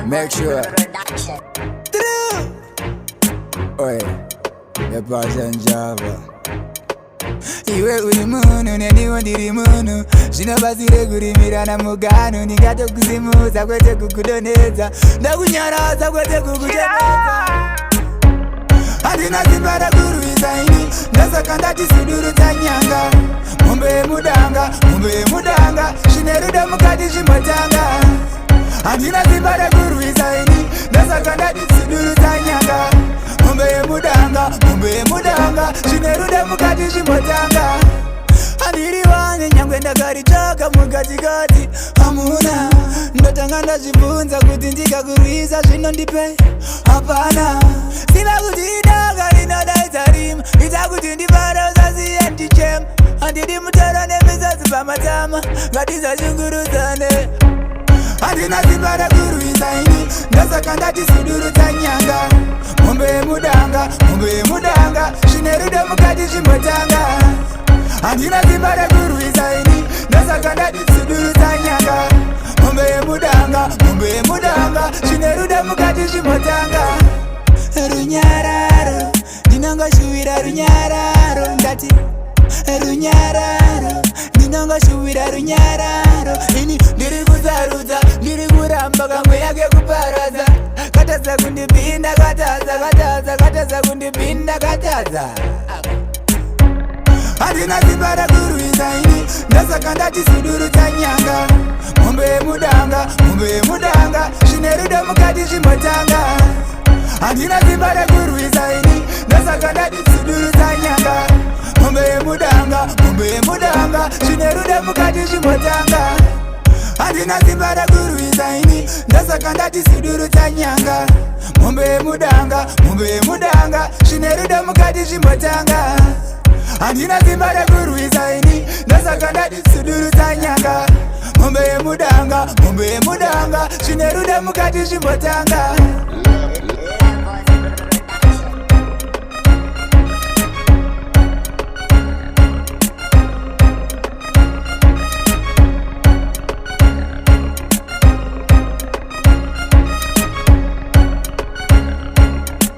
Make sure. Oi, yepasha Java. Iwe uri munhu, neniwo ndiri munhu. Zvinobatsire kurimirana mugano? Ndingatokusimudza, kwete kukudonhedza. Ndakunyaradza, kwete kukuchemedza. Handina simba rekurwisa ini, ndosaka ndati sudurutsa nyanga. Mombe yemudanga, mombe yemudanga, zvine rudo mukati zvimbotanga. Handina simba rekurwisa ini, ndosaka ndati sudurutsa nyanga. Mombe yemudanga, mombe yemudanga, zvine rudo mukati zvimbotanga. Handiriwane, nyangwe ndakaritsvaka mukatikati hamuna. Ndotanga ndazvibvunza kuti ndikakurwisa zvinondipe? Hapana. Ziva kuti idanga rinodaidza rima. Ita kuti ndifare, usasiye ndichema. Handidi mutoro nemisodzi pamatama. Ngatisashungurudzane. Handina simba rekurwisa ini, ndosaka ndati sudurutsa nyanga. Mombe yemudanga, mombe yemudanga, zvine rudo mukati zvimbotanga. Handina simba rekurwisa ini, ndosaka ndati sudurutsa nyanga. Mombe yemudanga, mombe yemudanga, zvine rudo mukati zvimbotanga. Runyararo, ndinongoshuwira runyararo. Ndati runyararo, ndinongoshuwira runyararo. Ini ndiri kusarudza, ndiri kuramba kamwe yake kuparadza. Katadza kundipinda, katadza, katadza, katadza kundipinda, katadza. Handina simba rekurwisa ini, ndosaka ndati sudurutsa nyanga. Mombe yemudanga, mombe yemudanga, zvine rudo mukati zvimbotanga. Handina simba rekurwisa ini, ndosaka ndati sudurutsa nyanga. Mombe yemudanga, mombe yemudanga, zvine rudo mukati zvimbotanga. Handina simba rekurwisa ini, ndosaka ndati sudurutsa nyanga. Mombe yemudanga, mombe yemudanga, zvine rudo mukati zvimbotanga. Handina simba rekurwisa ini, ndosaka ndati sudurutsa nyanga. Mombe yemudanga, mombe yemudanga, zvine rudo mukati zvimbotanga.